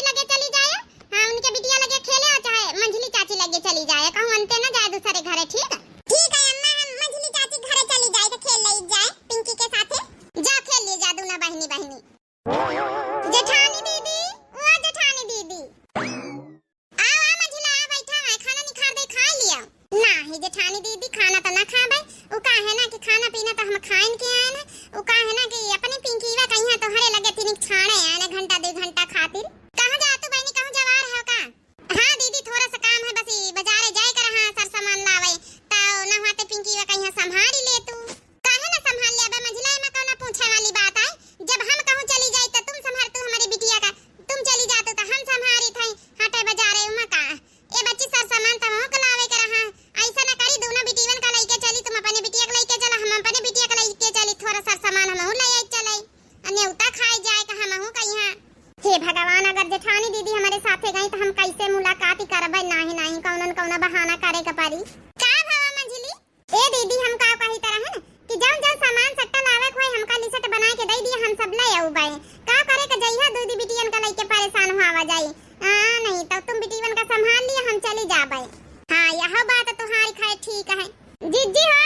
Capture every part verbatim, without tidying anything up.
लगे चली जाए, हाँ, उनके बिटिया लगे खेले, और चाहे मंझली चाची लगे चली जाए, कहूँ अंते ना जाए दूसरे घरे, ठीक? ठीक है अम्मा, हम मंझली चाची घरे चली जाए तो खेल ले जाए पिंकी के साथे। जा खेल लिए जा दूना बहिनी बहिनी। जेठानी दीदी, ओ जेठानी दीदी। आओ, आओ मंझिला, आओ, बैठा है, खाना निखार दे, खा लिया। नाही जेठानी दीदी, खाना तो ना खाबे। उ का है ना कि खाना पीना तो हम खाइन के आए ना। उ का है ना कि अपने पिंकीवा कहिया तोहरे लगे तीन छाड़े आए ना, घंटा दो घंटा खातिर। कहाँ जा तू बहनी, कहूँ जवार है का? हाँ दीदी, थोड़ा सा काम है, बस ई बाजारे जाए के रहा, सर सामान लावे, तो नहवाते पिंकीवा कहिया संभारी ले तू। काहे ना संभाल ले, अबे मंझिला, एमा कौना पूछे वाली बात है? जब हम कहूँ चली जाई तो तुम संभार तू हमारी बिटिया का, तुम चली जातू तो हम संभारी थे, हटे बाजारे उमा का। ए बच्ची, सर सामान तमहू के लावे के रहा, ऐसा ना करी, दोनों बिटियन का लइके चली, तुम अपने बिटिया के लइके चला, हम अपने बिटिया के लइके चली, थोड़ा सर सामान हमहू ले आई चले, आ नेवता खाए जाए का हमहू कहिया। हे भगवान, अगर जेठानी दीदी हमारे साथे गई तो हम कैसे मुलाकात ही करबे? नाही, नाही, कौनो न कौनो बहाना करे के पड़ी। का भवा मंझली? ए दीदी, हम का कही तरह है ना कि जौन जौन सामान सट्टा लावे के होई, हमका लिस्ट बनाए के दे दिया, हम सब ले आउबे। का करे के जइहा दीदी बिटियन का लइके परेशान हुआ जाई। हाँ, नहीं तो तुम बिटियन का संभाल लिया, हम चली जाबे। हाँ, यह बात तुम्हारी खैर ठीक है। जिज्जी हो,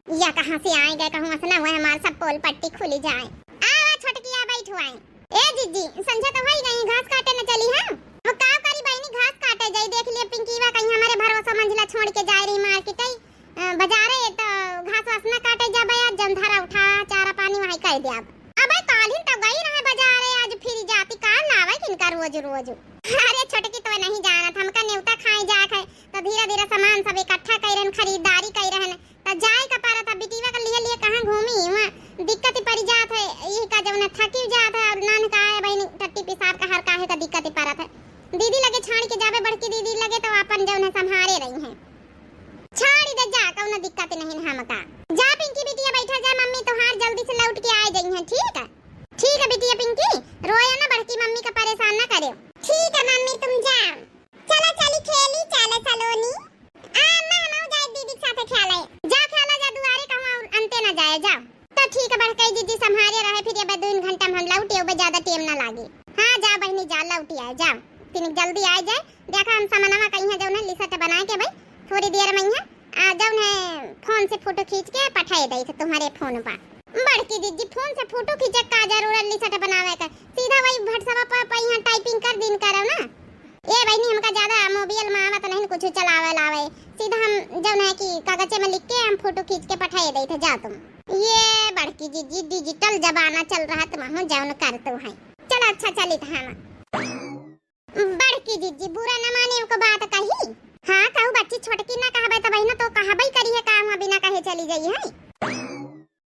या कहाँ से आए गए, कहूँ असना हुआ हमार सब पोल पट्टी खुली जाए। आवा छोटकिया, बैठो आए। ए जिज्जी, संझा तो होई गई, घास काटे न चली हम। अब का करी बहनी, घास काटे जाई, देख लिए पिंकीवा कहीं हमारे भरोसा मंझिला छोड़ के जाए रही मार्केट, अ, बाजारे तो घास वास न काटे जाबे, आज जौन धरा उठा चारा पानी वहीं कर दिया। अबे कालिन तो गई रहे बाजारे, आज फिर जाती, का लावे किनका रोज रोज। अरे छोटकी तो नहीं जानत, हमका नेवता खाए जाए है, तो धीरे धीरे सामान सब इकट्ठा कर रहन, खरीदारी कर रहन, त जाए का परत है, बिटिया के लिए लिए कहाँ घूमी? वहाँ दिक्कत ही पड़ी जात है, यही का जौन थकी जात है, और नान का है बहनी, टट्टी पेशाब का हर काहे का दिक्कत ही परत है। दीदी लगे छाड़ के जाबे, बड़की दीदी लगे तो अपन जौन है संभारे रही हैं। छाड़ दे जा, कौनो दिक्कत नहीं है हमका। जा पिंकी बिटिया बैठा जा, मम्मी तोहार जल्दी से लौट के आ जाई हैं, ठीक है? ठीक है बिटिया पिंकी, रोया ना, बड़की मम्मी का परेशान ना करे। ठीक है मम्मी, तुम जा। चला चली खेली, चला सलोनी। आ, अम्मा, हमहू जाए दीदी के साथे खेले। जा खेला जा दुआरे, कहूँ और अंते ना जाए, जा। तो ठीक है, बड़कई दीदी संभारे रहे, फिर ये बे दो घंटा में हम लौट आउबे, ज्यादा टेम ना लागे। हाँ, जा बहनी, जा, लौट आए, जा। तिनिक जल्दी आ जाए। देखा, हम समनवा कहीं है जौन है लिस्ट बनाए के भाई, थोड़ी देर में ही है, आ, जौन है फोन से फोटो खींच के पठाए दे थे तुम्हारे फोन पर। बड़की दीदी, फोन से फोटो खींचे का जरूरत लिस्ट बनावे के? सीधा वही WhatsApp पर, पर यहाँ टाइपिंग कर दिन करो ना। ए बहनी, हमका ज्यादा मोबाइल में आवत नहीं कुछ चलावे लावे, सीधा हम जौन है कि कागजे में लिख के हम फोटो खींच के पठाए देते, जा तुम। ये बड़की जीजी, डिजिटल जमाना चल रहा, तुम हो जौन करते हैं। चलो अच्छा, चलित हम। बड़की जीजी, बुरा न माने, ओको बात कही। हाँ, कहू बच्ची, छोटकी ना कहबे तो बहिना तो कहबे करी है, काम बिना कहे चली जाई है।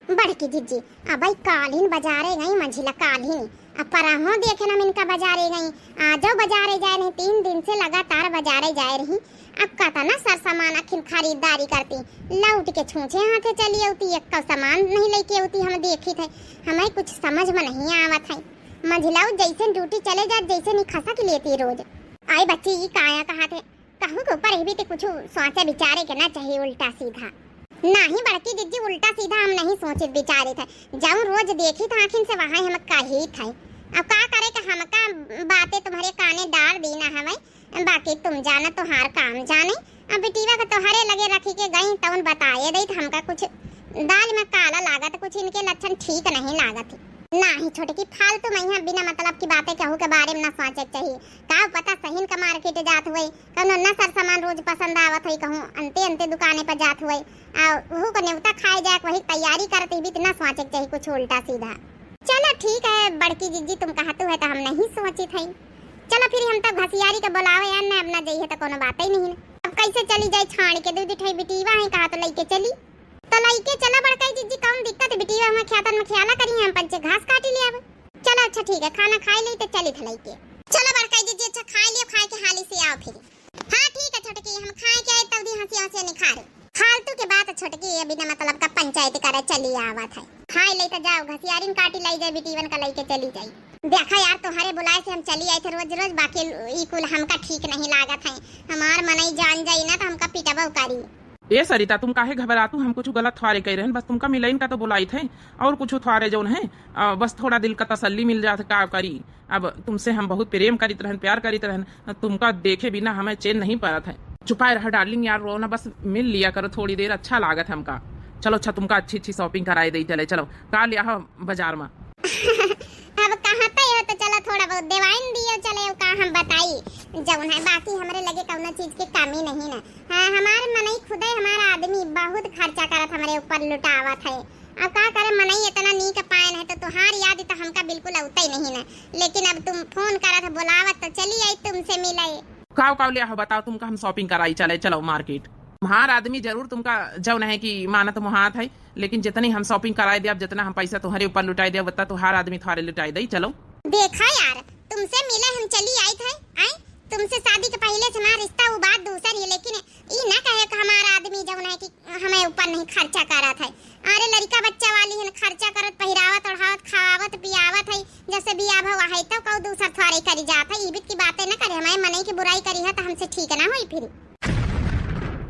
बड़की जिज्जी, अबई काल्हिन बजारे गई मंझिला काल्हिन, अब परहों देखे ना मिनका बजारे गई, आजो बजारे जाए रही, तीन दिन से लगातार बजारे जाए रही। अब कतना सर सामान आखिन खरीदारी करती, लौट के छूछे हाथे चली अउती, एक्को सामान नहीं लेके अउती। हम देखी थे, हमें कुछ समझ में नहीं आवत है। मंझिलाऊ जैसे ड्यूटी चले जात, जैसे नहीं खसक लेती रोज। आई बच्ची, ई काया कहा थे, कहूँ के ऊपर ही भी ते कुछ सोचे विचारे के ना चाहिए उल्टा सीधा। नाही बड़की जिज्जी, उल्टा सीधा हम नहीं सोचित विचारित है। जौन रोज देखित आँखिन से वहाँ हम कहित है। अब का करे के, हमका बातें तुम्हारे काने डार दी ना हवे, बाकी तुम जाना तोहार काम जाने। अब बिटिया के तोहरे लगे रखी के गई तौन बताए देत, हमका कुछ दाल में काला लागत, कुछ इनके लक्षण ठीक नहीं लागत। नाही छोटकी, फालतू में यहाँ बिना मतलब की बातें केहू के बारे में ना सोचे के चाहिए। का पता सहीन का मार्केट जात हुए, कौनो नसर सामान रोज पसंद आवत होई, कहूँ अंते अंते दुकाने पर जात हुए, आ उहू को नेवता खाए जाए, वही तैयारी करत ही भी त ना सोचे के चाहिए कुछ उल्टा सीधा। चलो ठीक है बड़की जिज्जी, तुम कहतू है तो हम नहीं सोचित है। चलो फिर हम तो घसियारी के बुलावे आन, अब ना जइहे तो कोनो बात ही नहीं। अब कैसे चली जाए छाड़ के, दू दुठाई बिटीवा है, कहा तो लइके चली। तो लइके चला बड़काई जिज्जी, कौन दिक्कत है? बिटिया हमें खेतन में खेला करी, हम पंचे घास काटी ले आवे। चला अच्छा ठीक है, खाना खाई ली तो चली थे लइके। चला बड़काई जिज्जी, अच्छा खाई लियो, खाए के हाली से आओ फिर। हाँ ठीक है छोटकी, हम खाए के आए तब दी हंसी हंसी निखारे। फालतू के बात छोटकी, ये बिना मतलब का पंचायती करे चली आवत है। खाए ले तो जाओ, घसियारिन काटी लाई जाए, बिटीवन का लइके चली जाई। देखा यार, तोहरे बुलाए से हम चली आए थे रोज रोज, बाकी ई कुल हमका ठीक नहीं लागत है। हमार मनई जान जाई ना तो हमका पिटबो करी। ए सरिता, तुम काहे घबरातू? हम कुछ गलत थ्वारे कइ रहन, बस तुमका मिलइन का तो बुलाइत है, और कुछ थ्वारे जौन है, अ, बस थोड़ा दिल का तसल्ली मिल जात, का करी। अब तुमसे हम बहुत प्रेम करित रहन, प्यार करित रहन, तुमका देखे बिना हमें चैन नहीं पड़त है। चुपाए रहा डार्लिंग, यार रो ना, बस मिल लिया करो थोड़ी देर, अच्छा लागत हमका। चलो अच्छा, तुमका अच्छी अच्छी shopping कराए दे चले। चलो, का लिया हो बाजार में? अब कहाँ पे हो, तो चलो थोड़ा बहुत देवाइन दियो चले, का हम बताई, जौन है बाकी हमरे लगे कौनो चीज के कमी नहीं ना। हाँ, हमार मनई खुदे, हमार आदमी बहुत खर्चा करत हमरे ऊपर लुटावत है। अब का करे, मनई इतना नीक पायन है, तो तुहार याद तो हमका बिल्कुल अउते नहीं ना। लेकिन अब तुम फोन करत, बुलावत, तो चली आई तुमसे मिले। काव काव लिया हो बताओ, तुमका हम shopping कराई चले, चलो market। हमार आदमी जरूर तुमका जौन है कि मानत मुहात है, लेकिन जितनी हम shopping कराए दिया, जितना हम पैसा तुम्हारे ऊपर लुटाए दिया, उतना तुहार आदमी थ्वारे लुटाए दे। चलो। देखा यार, तुमसे मिले हम चली आई थे, आए, तुमसे शादी के पहले से हमारा रिश्ता वो बात दूसर है, लेकिन ई ना कहे कि हमारा आदमी जौन है कि हमें ऊपर नहीं खर्चा करत है। अरे लड़का बच्चा वाली है, खर्चा करत, पहिरावत, ओढ़ावत, खवावत, पियावत है, जैसे बियाह भवा है तो कऊ दूसर थ्वारे करी जात है, ईबित की बातें ना करे, हमारे मनई की बुराई करी है तो हमसे ठीक ना होई फिर।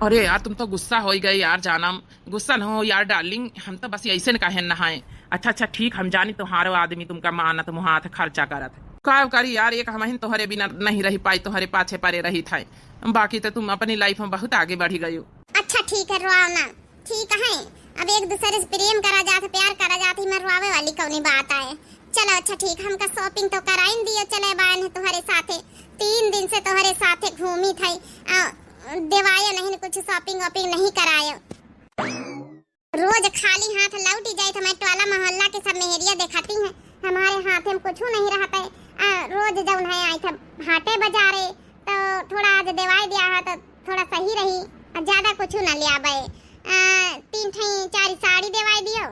अरे यार, तुम तो गुस्सा हो गए यार जानम, गुस्सा न हो यार डार्लिंग, हम तो बस ऐसे न कहे नहाए। अच्छा अच्छा ठीक, हम जानी तुम्हारो आदमी तुमका मानत मुहात खर्चा करत। का करी यार, एक हमहिन तोहरे बिना नहीं रही पाई, तोहरे पाछे परे रही था, बाकी तो तुम अपनी life में बहुत आगे बढ़ी गई हो। अच्छा ठीक है, रोआव ना, ठीक है, अब एक दूसरे से प्रेम करा जात, प्यार करा जात, इमें रोआवे वाली कौनी बात आए। चलो अच्छा ठीक, हमका shopping तो कराइन दियो, चले बायन है तुम्हारे साथे, तीन दिन से तुम्हारे साथे घूमी थे, आ, देवायो नहीं, कुछ shopping वॉपिंग नहीं करायो। रोज खाली हाथ लौटी जाइत, हमें टोला मोहल्ला के सब मेहरिया देखाती हैं, हमारे हाथ में कुछ नहीं रहता है। आ, रोज जौन है आई थे हाटे बाजारे, तो थोड़ा आज देवाई दिया है तो थोड़ा सही रही, और ज्यादा कुछ ना ले आवे। आ, तीन ठे चार साड़ी देवाई दियो,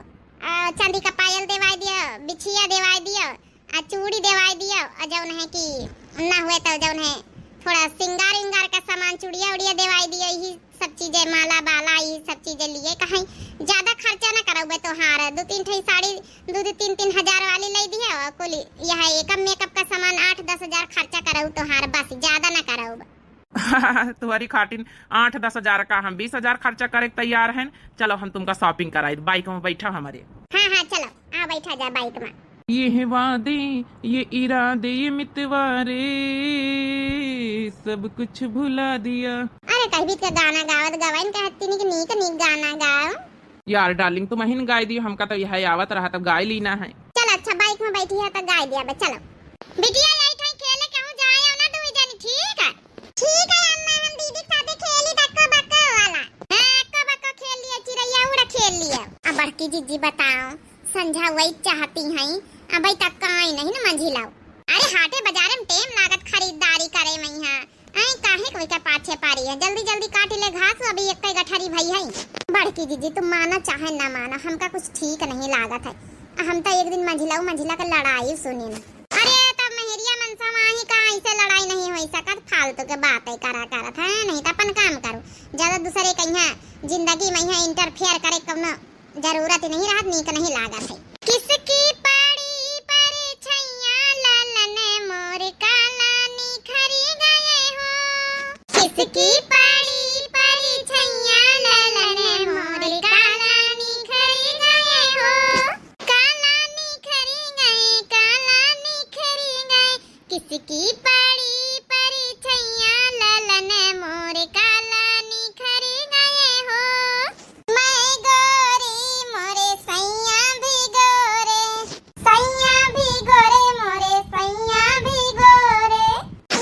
आ, चांदी का पायल देवाई दियो, बिछिया देवाई दियो, आ चूड़ी देवाई दियो, आ जौन है कि ना हुए तो जौन है थोड़ा सिंगार विंगार का सामान, चूड़िया उड़िया देवाई दियो, यही सब चीजें, माला बाला, यही सब चीजें लिए। कहीं ज्यादा खर्चा ना करौबे तोहार, दो तीन ठे साड़ी, दो दो तीन तीन हजार वाली ले दियो, और कुल यह एकम मेकअप का सामान आठ दस हजार खर्चा करऊ तोहार, बस ज्यादा ना करऊ। तुम्हारी खाटिन आठ दस हजार का हम बीस हजार खर्चा करे के तैयार हैं। चलो हम तुमका shopping कराई, bike में बैठा हमारे। हाँ हाँ चलो, आ बैठा जा bike में। ये है वादे, ये इरादे, ये मितवारे, सब कुछ भुला दिया। अरे कहबीत का गाना गावत गवाइन कहती नीक नीक नीक गाना गाओ। यार डार्लिंग, तुम अहिन गाय दियो, हमका तो यह आवत रहा तो गाय लीना है। चल अच्छा, bike में बैठी है तो गाय दिया बे, चलो। बिटिया यही ठाई खेले कहूँ जाए ना दुई जनी, ठीक है? ठीक है अम्मा, हम दीदी के साथे खेली डक्को बक्को वाला। हाँ, अक्को बक्को खेल लिए, चिड़ैया उड़ा खेल लिए। अब बड़की जीजी बताओ, संझा वही चाहती हैं, अबे तक काई नहीं ना मंझिलाओ। अरे हाटे बाजारे में टेम लागत खरीदारी करे में यहाँ। आई काहे कोई के पाछे पारी है, जल्दी जल्दी काटी ले घास, अभी एक गठरी भई है। बड़की जीजी तुम माना चाहे ना माना, हमका कुछ ठीक नहीं लागत है। हम तो एक दिन मंझिलाऊ मंझिला के लड़ाई सुनी ना। अरे तब मेहरिया मनसा माही का ऐसे लड़ाई नहीं हो सकत, फालतू के बातें करा करत है, नहीं तो अपन काम करो, ज्यादा दूसरे कहीं जिंदगी में यहाँ interfere करे कौनो जरूरत नहीं रहत, नीक नहीं लागत है। किसकी पड़ी परीछैया ललन मोर काला निखरी गए हो। किसकी पड़ी परीछैया ललन मोर काला निखरी गए हो। काला निखरी गए, काला निखरी गए, किसकी पड़ी परीछैया ललन मोर काला निखरी गए हो। मैं गोरी मोरे सैया भी गोरे, सैया भी गोरे मोरे सैया भी गोरे।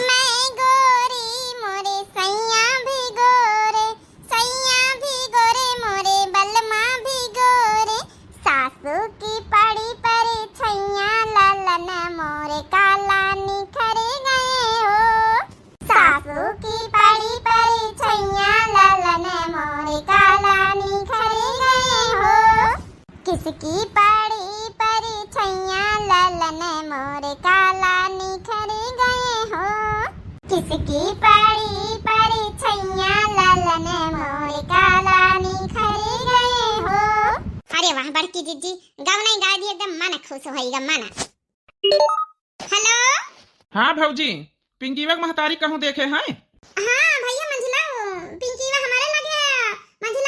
मैं गोरी मोरे सैया भी गोरे, सैया भी गोरे मोरे बलमा भी गोरे। सासू की पड़ी परीछैया ललन मोरे काला निखरी गए हो। सासू की पड़ी परीछैया ललन मोरे काला निखरी गए हो। किसकी पड़ी परीछैया ललन मोरे काला निखरी गए हो। किसकी पड़ी परीछैया ललन मोरे काला निखरी गए हो। अरे वाह बड़की जीजी, गवनई गाय दी, एकदम मन खुश होइगा मन। हेलो। हाँ भौजी, पिंकीवा के महतारी कहूँ देखे हैं? हाँ भैया मंझिला, पिंकीवा हमारे लगे, मंझिला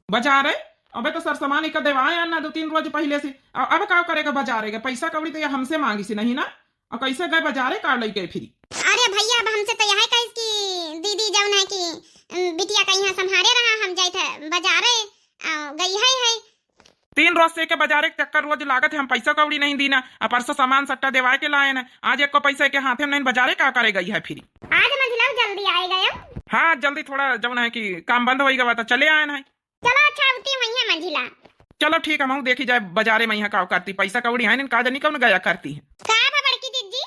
बजारे? अबे तो सरसमान एका देवाए आन ना दो तीन रोज पहिले से। अ-, अब का करेगा बजारे के? पैसा कौड़ी तो ये हमसे मांगिस नहीं ना। अ, कैसे गए बजारे का लइके फिरी? अरे भइया, अब हमसे तो यहै कहिस कि दीदी जौन है कि, अम, बिटिया का इहाँ सम्हारे रहा, हम जाइत है बजारे, अ, गई है, है। तीन रोज से एके बजारे के चक्कर रोज लागत है, हम पैसा कौड़ी नहीं दीना। अ, परसों सामान सट्टा देवाए के लाएन है, आज एको पैसा एके हाथे में नहीं, बजारे का करे गई है फिरी? आज मंझिला जल्दी आए गए। हाँ, जल्दी थोड़ा जौन है कि काम बंद होई गवा तो चले आएन है। चलो अच्छा, उती हुई है मंझिला। चलो ठीक है, हम देखी जाए बजारे में यहाँ का करती, पैसा कौड़ी है नहीं, का जानी कौन गया करती है। का बा बड़की दीदी?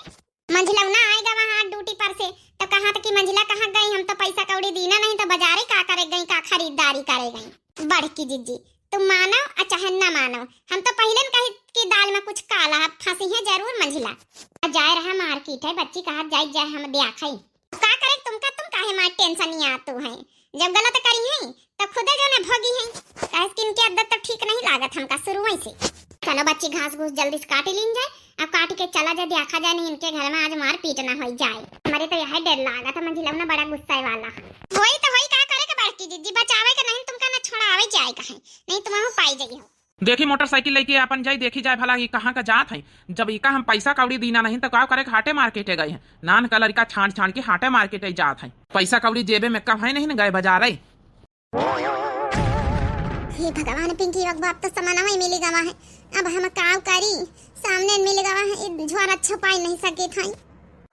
मंझिलौना आए गवा हाँ ड्यूटी पर से, तो कहा था कि मंझिला कहाँ गई, हम तो पैसा कौड़ी दीना नहीं, तो बजारे का करे गई, का खरीदारी करे गई। बड़की जीजी, तुम मानो आ चाहे ना मानो, हम तो पहिले न कही कि दाल में कुछ काला है, फंसी है जरूर मंझिला। आ जाए रहा मार्केट है, बच्ची कहा जाए जाए हम ब्याह खाई। का करे तुमका, तुम काहे मार टेंशन ही आतू है, जब गलत करी है तो खुदे जो न भोगी है, काहे कि इनके आदत तो ठीक नहीं लागत हमका शुरू से। चलो बच्ची, घास घूस जल्दी से काट लीन जाए, अब काट के चला जाए, देखा जाए नहीं इनके घर में आज मार पीट ना हो जाए। हमारे तो यह डर लागत है, मंझिलौना बड़ा गुस्सा वाला है। होई तो होई, का करे के बड़की जीजी, बचावे के नहीं तुमका, ना छोड़ावे जाए का है, नहीं तुम पाई जाई हो। देखी मोटरसाइकिल लेके अपन जाई, देखी जाए भला कि कहाँ का जात है। जब इका हम पैसा कौड़ी दीना नहीं तो का करे के हाटे मार्केटे गए हैं, नान का लड़का छान छान के हाटे मार्केटे जात है, पैसा कौड़ी जेबे में कब है नहीं न गए बजारे। हे भगवान, पिंकी के बाप तो सामानवा ही मिली गवा है, अब हम का करी? सामने मिली गवा है, ई झोरा छुपाई नहीं सके था।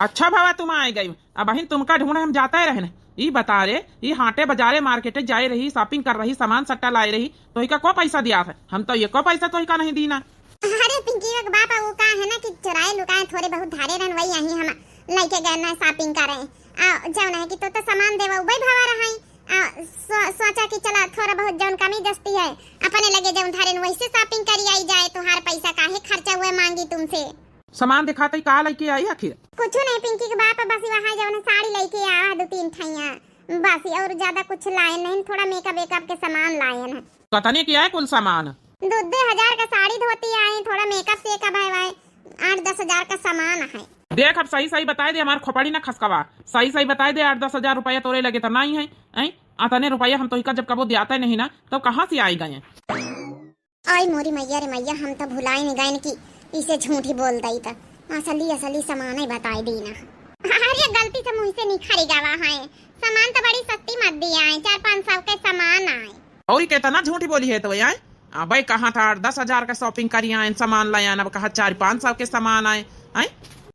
अच्छा भवा तुम आए गई, अबहिन तुमका ढूंढे हम जाते रहन। ई बता रे, ई हाटे बजारे मार्केटे जाए रही, shopping कर रही, सामान सट्टा लाए रही, तो इका को पैसा दिया था? हम तो एको पैसा तो इका नहीं दीना। अरे पिंकी के बाप, वो का है ना कि चुराए लुकाए थोड़े बहुत धारे रहन, वही यहीं हम लेके गए ना shopping करे। आ, जौन है कि तो, तो सामान देवा उबई भवा रहा है। आ, सो-, सोचा कि चला थोड़ा बहुत जौन कमी जस्ती है, अपने लगे जौन धारे न वैसे shopping करी आई जाए, तुहार पैसा काहे खर्चा हुए मांगी तुमसे? सामान दिखाते ही का लेके आई आखिर? कुछ नहीं पिंकी के बाप, बस वहाँ जौन साड़ी लेके आवा दो तीन ठैया, बस और ज्यादा कुछ लाए नहीं, थोड़ा makeup वेकअप के सामान लाए हैं। कतने के आए कुल सामान? दो दो हजार का साड़ी धोती आए, थोड़ा makeup सेकअप है, भाई आठ दस हजार का सामान है। देख अब सही सही बताए दे, हमार खोपड़ी ना खसकवा, सही सही बताए दे, आठ दस हजार रुपया तोरे लगे तो नहीं है, हैं? अतने रुपया हम तोहिका जब कबो दियाते नहीं ना, तो कहाँ से आई गए? ओए मोरी मैया रे मैया, हम तो भुलाइन गइन कि इसे झूठी बोल दई त असली असली सामाने बताई दीना। अरे गलती से मुँह से निखरी गवा है, सामान तो बड़ी सस्ती मत दिया है, चार पाँच सौ के सामान आए। और कितना झूठी बोली है तो आए? अबे कहा था आठ दस हजार का shopping करी आए, सामान लाए आए, अब कहा चार पाँच सौ के सामान आए, हैं?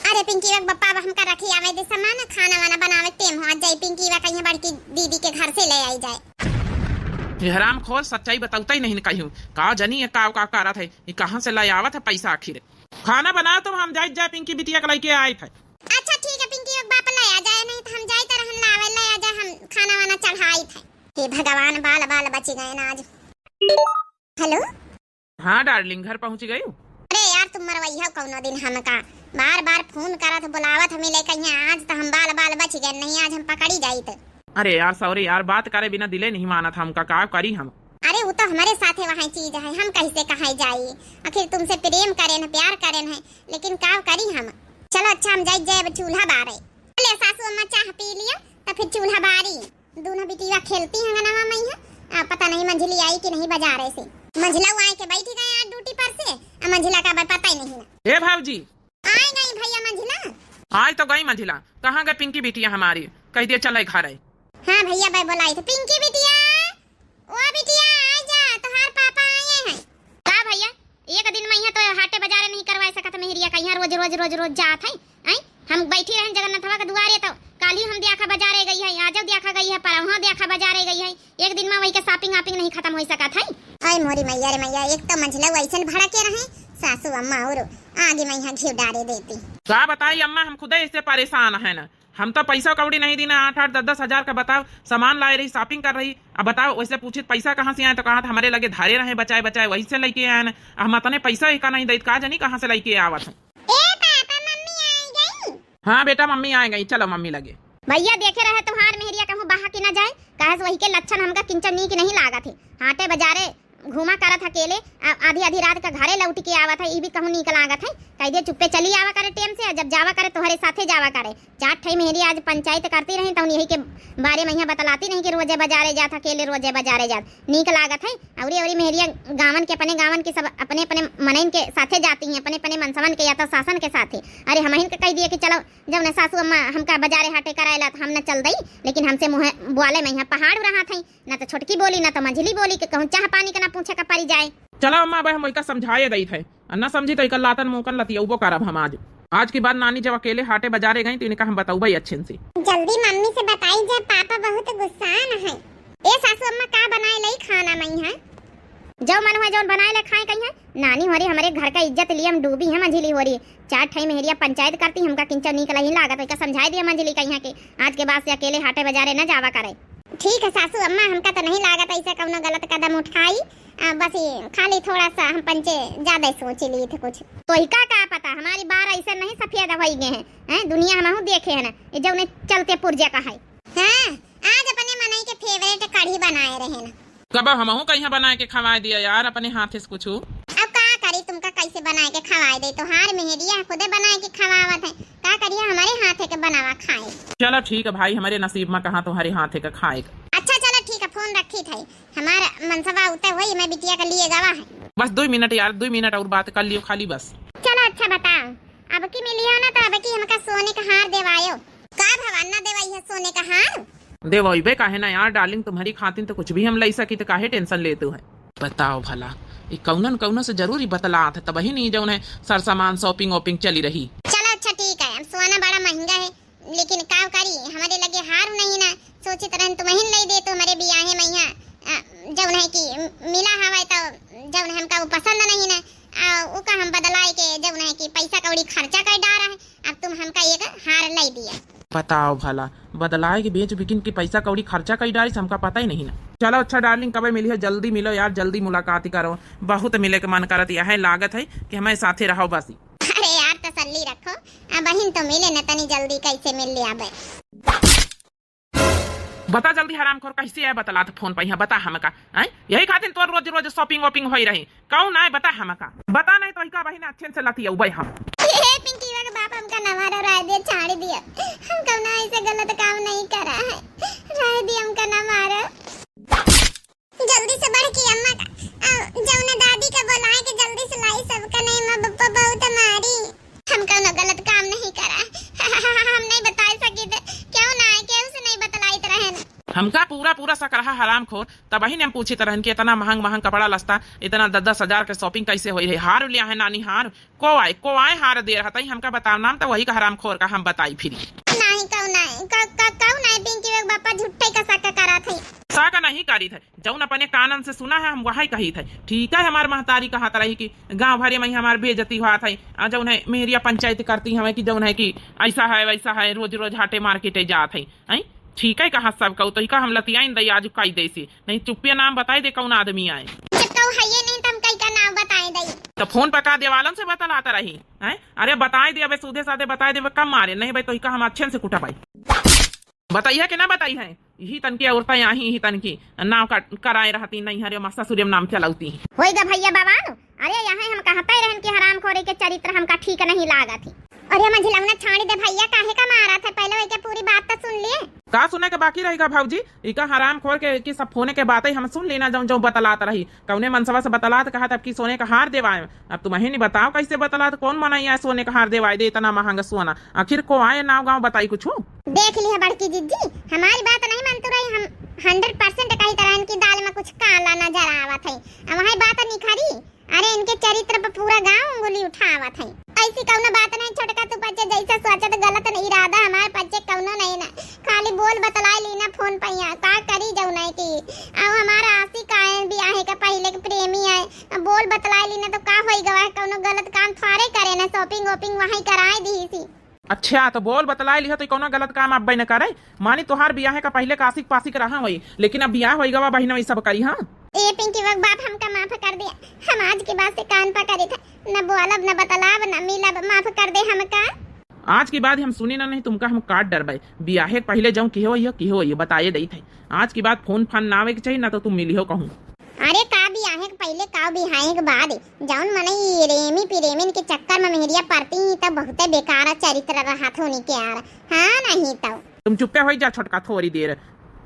अरे पिंकी बा के बप्पा, अब हमका रखी आवे दे सामान, खाना वाना बनावे टेम हो जाई, पिंकी बा कहीं बड़की दीदी के घर से ले आई जाए। ये हरामखोर सच्चाई बतौता ही नहीं कहीं। का जनी ये का, का करत है, ये कहाँ से ले आवत है पैसा आखिर? खाना बनाओ तुम, हम जाइत जाए पिंकी बिटिया के लइके आइत है। अच्छा ठीक है, पिंकी के बाप ले आ जाए, नहीं तो हम जाइत रहन लावे, ले आ जाए, हम खाना वाना चढ़ाइत है। हे भगवान, बाल बाल बची गए ना आज। हेलो। हाँ डार्लिंग, घर पहुँच गई? अरे यार, तुम मरवैया कौनो दिन हमका, बार बार फोन करत बुलावत हमें लेके यहाँ, आज तो हम बाल बाल बच गए, नहीं आज हम पकड़ी जाइत। अरे यार सॉरी यार, बात करे बिना दिले नहीं मानत हमका, का करी हम? अरे वो तो हमारे साथे वहाँ चीज है, हम कैसे कहे जाई? आखिर तुमसे प्रेम करेन, प्यार करेन है, लेकिन का करी हम? चलो अच्छा, हम जाई जाए अब चूल्हा बारे। ले सासू अम्मा चाह पी लियो, तो फिर चूल्हा बारी। दोनों बिटिया खेलती हैं अंगनवा में ही। आ, पता नहीं मंझली आई कि नहीं बजारे से। मंझला आए के बैठ गए आज ड्यूटी पर से, आ मंझला का भाई पता ही नहीं है। ए भौजी। आए गई भैया मंझला। आए तो गई मंझला, कहाँ गए पिंकी बिटिया हमारी? कह दिए चले घर है। हाँ भैया, भाई बोलाई थे पिंकी बिटिया। ओ बिटिया, आ जा, तोहार पापा आए हैं। का भैया, एक दिन में यहाँ तो हाटे बाजारे नहीं करवा सकत मेहरिया का, यहाँ रोज, रोज, रोज, रोज जात है। हैं? हम बैठी रहन जगन्नाथवा के दुआरे तो काली हम द्याखा बाजारे गई है, आजो द्याखा गई है, परहुआ द्याखा बाजारे गई है। एक दिन में वही के shopping वॉपिंग नहीं खत्म हो सकत है। अरे मोरी मैया रे मैया, एक तो मंझला वैसन भड़के रहे, सासू अम्मा और आगे में यहाँ घी डारे देती। का बताई अम्मा, हम खुदे इससे परेशान है ना। हम तो पैसा कौड़ी नहीं दीना, आठ आठ दस दस हजार का बताओ, सामान लाए रही, shopping कर रही। अब बताओ, वैसे पूछित पैसा कहाँ से आए तो कहा था हमारे लगे धारे रहे बचाए बचाए, वही से लेके आए ना। हम अतने पैसा ही का नहीं देत, का जानी कहाँ से लेके आवत है। ए पापा, मम्मी आ गई। हाँ बेटा, मम्मी आ गई, चलो मम्मी लगे। भैया देखे रहे तोहार मेहरिया कहूँ बहा कि ना जाए, काहे से वही के लक्षण हमका किंचन नीक नहीं लागत है। हाटे बाजारे घूमा करत अकेले, आ-, आधी आधी रात का घरे लौट के आवत है, ई भी कहूँ नीक लागत है? कह दिया चुप्पे चली आवा करे टेम से, जब जावा करे तोहरे साथे जावा करे। चार ठई मेहरी आज पंचायत करती रही, तउन यही के बारे में यहाँ बतलाती नहीं कि रोजे बाजारे जात, अकेले रोजे बाजारे जात। नीक लागत है। अउरी अउरी मेहरिया गाँवन के, अपने गाँवन के सब अपने अपने मनइन के साथे जाती हैं, अपने अपने मनसवन के या तो सासन के साथे। अरे हमहिन के कह दिए कि चलो, जब न सासू अम्मा हमका बाजारे हाटे कराएला त हम न चल दई, लेकिन हमसे मुँह बोले में यहाँ पहाड़ रहा था, ना तो छोटकी बोली, ना तो मंझली बोली कि कहूँ चाह पानी के ना पूछे का परी जाए। चला अम्मा, अब हम ओइका समझाए दई थे, आ ना समझी तो एकर लातन मुँह कन लतियउबो करब हम आज। आज के बाद नानी जब अकेले हाटे बाजारे गई तो इनका हम बतउबे अच्छे से। जल्दी मम्मी से बताई जा, पापा बहुत गुस्सान है। ए सासू अम्मा, का बनाए लई खाना में है? जो मन हुआ जौन बनाए ले खाए कहीं है। नानी होरी हमरे घर का इज्जत लिए हम डूबी है, मंझली होरी। चार ठई मेहरिया पंचायत करती, हमका किंचो नीक नहीं लागत, ओइका समझाए दिया मंझली कहीं है कि आज के बाद से अकेले हाटे बाजारे न जावा करे। ठीक है सासू अम्मा, हमका तो नहीं लागत ऐसे कौनो गलत कदम उठाई। आ, बस ये खाली थोड़ा सा हम पंचे ज्यादा सोच ली थे कुछ। तो ही का, का पता, हमारी बार ऐसे नहीं सफेद होई गए हैं, हैं? दुनिया हमहू देखे है ना, ये जौने चलते पुर्जे का है। हाँ, आज अपने मनई के फेवरेट कढ़ी बनाए रहे ना। कब हमहू कहीं बनाए के खवाए दिया यार अपने हाथे से कुछ। अब का करी, तुमका कैसे बनाए के खवाए दे? तोहार मेहरिया खुदे बनाए के खवावत है, का करिए हमारे हाथे के बनावा खाए। चला ठीक है भाई, हमारे नसीब में कहाँ तुम्हारे हाथे का खाए का। अच्छा चला ठीक है, फोन रखी थे, हमार मनसवा उते होई, मैं बिटिया के लिए गवा है। बस दो मिनट यार, दो मिनट और बात कर लियो खाली बस। चला अच्छा बताओ, अब की मिलियो ना तो अब की हमका सोने का हार देवायो। का भगवान ना देवाई है सोने का हार? देवइबे काहे ना यार डार्लिंग, तुम्हारी खातिर तो कुछ भी हम लई सकी, तो काहे टेंशन लेतू है? बताओ भला, ई कौनो न कौनो से जरूर ही बतलात है, तबही नहीं जौन है सर सामान शॉपिंग वॉपिंग चली रही। चलो अच्छा ठीक है, अब सोना बड़ा महंगा है, लेकिन का करी, हमारे लगे हार नहीं ना, सोचित रहन तुम्हें लई दे तो हमारे बियाहे में यहाँ, अ, जौन है कि मिला हवा तो जौन हमका वो पसंद नहीं ना, आ, ओका हम बदलाए के जौन है कि पैसा कौड़ी खर्चा कर डारा है, अब तुम हमका एक हार लई दिया। बताओ भला, बदलाए के बेच बिकिन की पैसा कौड़ी खर्चा कई डारिस, हमका पता ही नहीं ना। चलो अच्छा डार्लिंग, कबे मिली हो, जल्दी मिलो यार, जल्दी मुलाकात ही करो, बहुत मिले के मन करत यह लागत है कि हमारे साथे रहो बस। अरे यार तसल्ली रखो, अब बहिन तो मिले न तनी जल्दी, कैसे मिल लिया बे। बता जल्दी हरामखोर, कैसे है बतलात फोन पे यहाँ, बता हमका, हैं? यही खातिर तोर रोज रोज शॉपिंग वॉपिंग होई रही, कौन आए बता हमका, बता नहीं तो इका बहिन अच्छे से लतियउबे हम। हे पिंकी के बाप, हमका न मारो, राय दे, छाड़ दिया, हम कौनो ऐसे गलत काम नहीं करा है, राय दे, हमका न मारो। जल्दी से बड़की अम्मा का, आ, जौना दादी का बोलाए के जल्दी से लाई, सबका नहीं माँ बप्पा बहुत मारी। हम कौनो गलत काम नहीं करा, हम नहीं बताए सकी थे, क्यों ना आए, केहू से नहीं बतलाइत रहन। हमका पूरा पूरा शक रहा हरामखोर, तबही ने हम पूछित रहन कि इतना महंग महंग कपड़ा लस्ता, इतना दस दस हजार के शॉपिंग कैसे होई रही? हार लिया है नानी, हार। को आए, को आए हार दे रहा था, हमका बताओ नाम, तो वही का हरामखोर का हम बताई फिरी। नहीं, कौन आए, क-, क-, कौन आए, पिंकी के बापा झूठे का शक करा थे। शक नहीं करी थे, जौन अपने कानन से सुना है, हम वही कही थे। ठीक है, हमार महतारी कहत रही कि गाँव भरे में हमार बेइज्जती हुआ था, आ जौन है मेहरिया पंचायत करती हमें कि जौन है कि ऐसा है, वैसा है, रोज रोज हाटे मार्केटे जात है, हैं? ठीक है, कहा सब कहू, तो इका हम लतियाइन दई आज कई दे से, नहीं चुप्पे नाम बताई दे कौन आदमी आए। जब कहू है ये नहीं, तो हम कई का नाम बताए दई। तो फोन पर का देवालन से बतलाता रही, हैं? अरे बताए दे, अबे सीधे साधे बताए दे, कम मारे, नहीं भाई तो इका हम अच्छे से कुटा भाई। बताई है कि ना बताई है? यही तनकी औरतें यहाँ ही तनकी नाव का कराए रहती, नहीं हरे मा ससुरे नाम चलौती। होई गा भैया बवाल, अरे यहाँ हम कहते रहन कि हरामखोरी के चरित्र हमका ठीक नहीं लागत ही। अरे मझिलौना छाड़ी दे भैया, काहे का मारा था, पहले वही के पूरी बात तो सुन लिए। का सुने के बाकी रहेगा भौजी, इका हरामखोर के की सब फोने के बातें हम सुन लेना, जौन जौन बतलात रही, कौने मनसवा से बतलात कहा तब की सोने का हार देवाए। अब तुम ही नहीं बताओ कैसे बतलात, कौन मनैया सोने का हार देवाए दे, इतना महंगा सोना, आखिर को आए नाव गाँव बताई कुछ। देख लिया बड़की जिज्जी, हमारी बात नहीं मानतू रही, हम हंड्रेड परसेंट कही तरह इनकी दाल में कुछ काला नजर आवत है। अब वही बात निखरी, अरे इनके चरित्र पर पूरा गांव उंगली उठावत है। ऐसी कौनो बात नहीं छोटका, तू पच्चे जैसा सोचत गलत न इरादा हमार पच्चे कौनो नहीं ना, खाली बोल बतलाए ली ना फोन पे यहाँ, का करी जाऊ नहीं की। अब हमारा आशिक आए बियाहे का पहले के प्रेमी आए, अब बोल बतलाए ली ना तो का होई गवा, कौनो गलत काम थोड़े करे ना, शॉपिंग वॉपिंग वहीं कराए दी सी। अच्छा, तो बोल बतलाए लिहा तो कौनो गलत काम अब्बे न करे। मानी तोहार बियाहे का पहले कासिक पासिक रहा होई, लेकिन अब बियाह होई गवा बहिन, वही सब करी, हाँ। ए पिंकी वक बाप, हमका माफ कर दे, हम आज के बाद से कान पकड़े थे, न बोलब, न बतलाब, न मिलब, माफ कर दे हमका। आज के बाद हम सुनी ना, नहीं तुमका हम काट डरबे। बियाहे के पहले जाऊँ किहो यो, किहो यो बताए दई थे। आज के बाद फोन फान ना आवे के चाहिए, ना तो तुम मिली हो कहूँ। अरे का बियाहे के पहिले काव बिहाए के बाद जौन मनई रेमी पिरेमिन के चक्कर में मेहरिया परती ही, तब बहुते बेकार चरित्र रहत होनी के यार। हाँ, नहीं तो। तुम चुप्पे होई जा छोटका थोड़ी देर।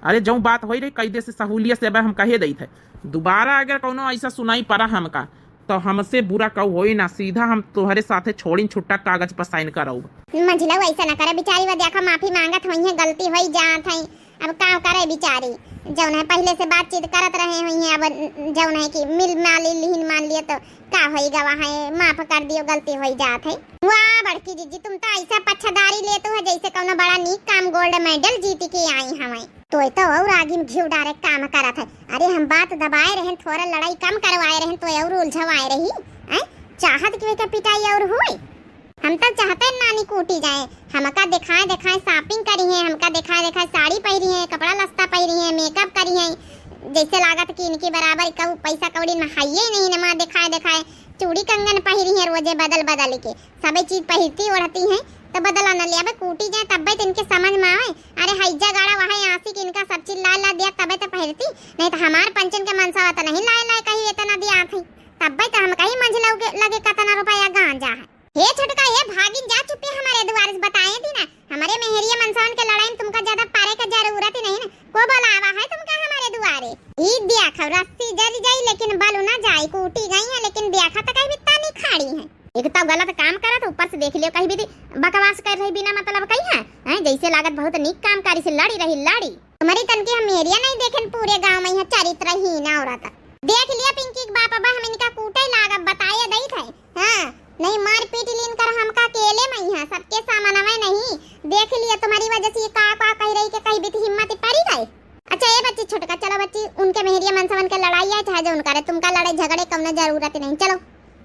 अरे, जौन बात होई रही, कई दे से सहूलियत से अब हम कहे देइत है। दोबारा अगर कौनो ऐसा सुनाई पड़ा हमका, तो हमसे बुरा कऊ होई ना, सीधा हम तोहरे साथे छोड़िन छुट्टा कागज पर साइन करौब। मंझिलऊ ऐसा न करे, बिचारी वो देखा माफी मांगत होइहैं, गलती होई जात है। अब का करे बिचारी, जौन है पहिले से बातचीत करत रहे होइहैं, अब जौन है कि मिल माली लिहिन मान लिए तो का होई गवा है, माफ कर दियो, गलती होई जात है। वाह बड़की जिज्जी, तुम तो ऐसा पच्छादारी लेतू है जैसे कौनो बड़ा नीक काम गोल्ड मेडल जीत के आई हमें। तोय तो और आगी में घी डारे काम करत है। अरे हम बात दबाए रहन, थोड़ा लड़ाई कम करवाए रहन, तोय और उलझवाए रही। हैं? चाहत कि ओके पिटाई और होए? हम तो चाहते हैं नानी कूटी जाए, हमका दिखाए दिखाए shopping करी है, हमका दिखाए दिखाए साड़ी पहिरी है, कपड़ा लत्ता पहिरी है, makeup करी है, जैसे लागत कि इनकी बराबर कहू पैसा कौड़ी में हाइये नहीं नमा दिखाए दिखाए चूड़ी कंगन पहिरी है रोजे बदल बदल के। सबे चीज पहिरती ओढ़ती हैं, तो बदला न ले। अबे कूटी जाए तब्बे तो इनके समझ में आवे। अरे हैजा गाड़ा वहाँ आसी कि इनका सब चीज ला ला दिया तबे तो पहिरती, नहीं तो हमार पंचन के मनसावा तो नहीं लाए लाए कहीं इतना दिया थी, तब्बे तो हम कहीं मंझिलऊ के लगे कतना रुपया गांजा है। हे छोटका, हे भागिन जा चुपे हमारे दुआरे से, बताए थी ना, हमारे मेहरिया मनसावन के लड़ाई में तुमका ज्यादा पारे का जरूरत ही नहीं ना, को बुलावा है तुमका हमारे दुआरे। ई दिया खौ रस्सी जल जाई लेकिन बलु ना जाई, कूटी गई है लेकिन दिया खा तो कहीं बित्ता नहीं खाड़ी है। एक तो गलत काम करत, ऊपर से देख लियो, कहीं भी बकवास कर रही बिना मतलब कहीं है, हैं? जैसे लागत बहुत नीक काम करी से लड़ी रही, लड़ी। तुम्हारी तनकी हम मेहरिया नहीं देखेन पूरे गांव में, यहाँ चरित्रहीन औरत। देख लिया पिंकी के बाप, अब हम इनका कूटे लागब, बताए दई थे। हाँ, नहीं मार पीट लीन कर हमका अकेले में यहाँ, सबके सामने में नहीं। देख लिया तुम्हारी वजह से ये का का कह रही के कहीं भी हिम्मत पड़ी गई। अच्छा ये बच्ची छोटका, चलो बच्ची, उनके मेहरिया मनसवन के लड़ाई है, चाहे जो उनका रे, तुमका लड़े झगड़े कौनो जरूरत नहीं, चलो।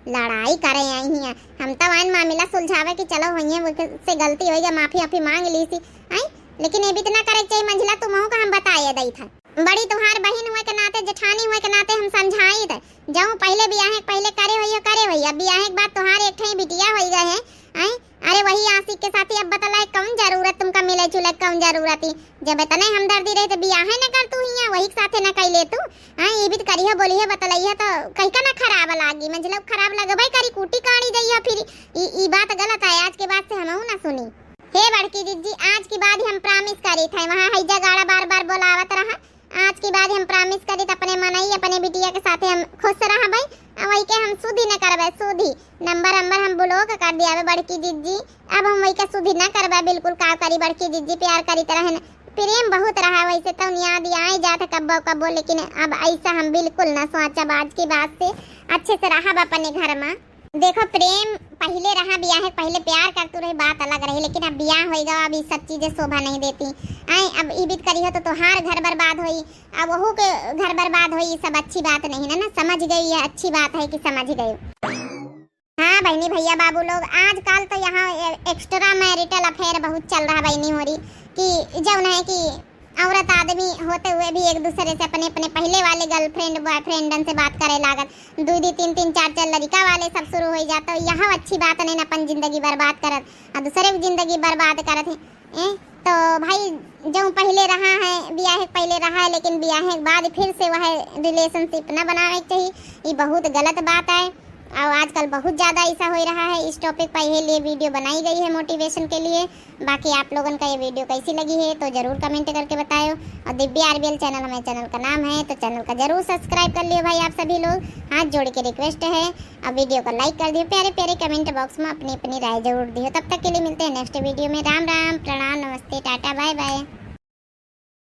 लड़ाई करे आई हियाँ। हम तो आइन मामला सुलझावे कि चलो होइए, वो से गलती होई गई, माफी वाफी मांग ली सी। आई, लेकिन ये भी तो ना करे के चाहिए मंझिला, तुमहू का हम बताए दई था। बड़ी तुहार बहिन हुए के नाते, जेठानी हुए के नाते हम समझाई थे। जऊँ पहले बियाहे के पहले करे होई, करे होई, अब बियाहे के बाद तुहार एक ठे बिटिया होई गए है। आई, अरे वही आशिक के साथी अब बतलाए कौन जरूरत तुमका मिले जुले, कौन जरूरत ही। जब इतने हमदर्दी रहे तो बियाहे न कर तू हियाँ, वही के साथे न कई ले तू। हाँ, ये भी तो करिहे, बोलिहे, बतलइहे तो कहीं का ना खराब लागी, मतलब खराब लगबे करी, कूटी काड़ी जइहे फिर। ई, ई बात गलत है, आज के बाद से हमहू ना सुनी। हे बड़की जिज्जी, आज के बाद हम promise करी थे, वहाँ हैजा गाड़ा बार बार बोलावत रहा। आज के बाद हम promise करी थे अपने मनई, अपने बिटिया के साथे हम खुश रहबे, आ वही के हम सुधी न करबे, सुधी। नंबर नंबर हम block कर दियावे बड़की जिज्जी। अब हम वही के सुधी न करबे बिल्कुल, का करी बड़की जिज्जी, प्यार करी तरह न। प्रेम बहुत रहा, वैसे तो याद आए जात कब्बो कब्बो, लेकिन अब ऐसा हम बिल्कुल ना सोचब आज के बाद से। अच्छे से रहब अपने घर में। देखो प्रेम पहले रहा, बियाह के पहले प्यार करतू रही, बात अलग रही, लेकिन अब बियाह होई गवा, अब ये सब चीजें शोभा नहीं देती। आए, अब ई बीत करी हो तो तोहार घर बर्बाद होई, अब वहू के घर बर्बाद होई, ये सब अच्छी बात नहीं ना, ना समझ गई, ये अच्छी बात है कि समझ गई। हाँ बहनी भैया बाबू लोग, आजकल तो यहाँ ए-, extra marital affair बहुत चल रहा बहनी होरी, कि जौन है कि औरत आदमी होते हुए भी एक दूसरे से अपने, अपने पहले वाले girlfriend boyfriendन से बात करे लागत, दू दू तीन तीन चार चार लड़का वाले सब शुरू हो जात। तो यहाँ अच्छी बात नहीं, अपन जिंदगी बर्बाद करत और दूसरे की जिंदगी बर्बाद करत है। ए, तो भाई, जो पहले रहा है, बियाह के पहले रहा है, लेकिन बियाह के बाद फिर से वह relationship न बनावे के चाहिए, ये बहुत गलत बात है। और आजकल बहुत ज़्यादा ऐसा हो रहा है, इस topic पर यही लिए video बनाई गई है motivation के लिए। बाकी आप लोगन का ये video कैसी लगी है तो ज़रूर comment करके बतायो। और दिव्या आरबीएल channel हमारे channel का नाम है, तो channel का ज़रूर subscribe कर लियो भाई आप सभी लोग, हाथ जोड़ के request है। और video को like कर दियो, प्यारे प्यारे comment box में अपनी अपनी राय जरूर दियो। तब तक के लिए मिलते हैं next video में। राम राम, प्रणाम, नमस्ते, टाटा, bye bye।